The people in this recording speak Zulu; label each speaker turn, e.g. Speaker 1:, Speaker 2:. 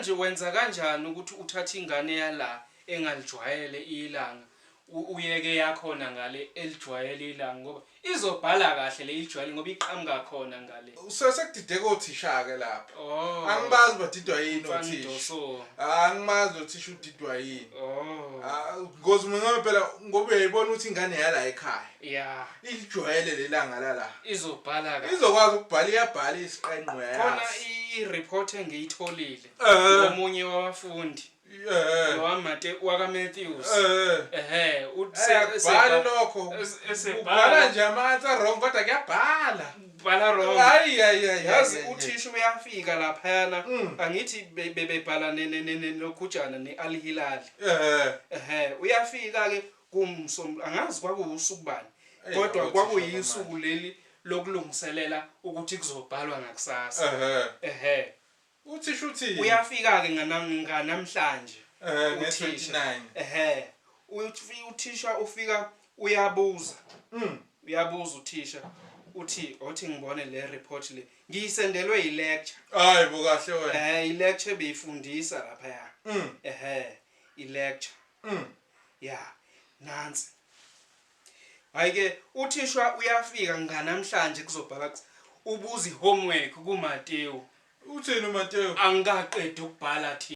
Speaker 1: Manje wenza kanjani ukuthi uthathe ingane yala engalijwayele ilanga, uyeke yakhona ngale elijwayele ilanga, ngoba izobhala kahle le ijwayele ngoba iqhamuka khona ngale?
Speaker 2: Sekudideka othisha-ke lapha.
Speaker 1: Oh.
Speaker 2: Angibazi badidwa yini
Speaker 1: Mfana
Speaker 2: othisha.
Speaker 1: Doso.
Speaker 2: Angimazi othisha udidwa yini.
Speaker 1: Oh.
Speaker 2: Ah, ngoba mina phela, ngoba uyayibona ukuthi ingane yala ekhaya ilijwayele lelanga lala.
Speaker 1: Izobhala kahle.
Speaker 2: Izokwazi ukubhala, iyabhala isiqenqo.
Speaker 1: Khona
Speaker 2: Yayazi.
Speaker 1: i-report engiyitholile ngomunye wabafundi wamate waka Matthews. Ehhe, uthi
Speaker 2: Akubhali lokho.
Speaker 1: Esebhala.
Speaker 2: Ubhala nje ama-answer wrong, kodwa kuyabhala.
Speaker 1: Bhala wrong.
Speaker 2: Hayi, hayi, hayi.
Speaker 1: Yazi,
Speaker 2: hayi,
Speaker 1: uthisha uyafika laphayana, angithi bebebhala nokhujana ne-Al Hilal. Ehhe, uyafika ke kumsom, angazi kwakuwusuku bani,
Speaker 2: Eyi,
Speaker 1: kodwa
Speaker 2: othisha.
Speaker 1: kwakuyisuku leli lokulungiselela ukuthi kuzobhalwa ngakusasa. Ehhe.
Speaker 2: Uthisha uthini?
Speaker 1: Uyafika ke nganamhlanje uthisha.
Speaker 2: Nge-29.
Speaker 1: Ehhe, uthisha ufika uyabuza. Uyabuza uthisha, uthi, othi ngibone le report le ngiyisendelwe i-lecture.
Speaker 2: Hayi bo, kahle wena.
Speaker 1: I-lecture beyifundisa lapha. Ehhe, i-lecture. Ya, nansi. Hayi ke, uthisha uyafika nganamhlanje kuzobhala, ubuza i-homework kuMateo.
Speaker 2: Uthini uMateo?
Speaker 1: Angikaqedi ukubhala, thisha.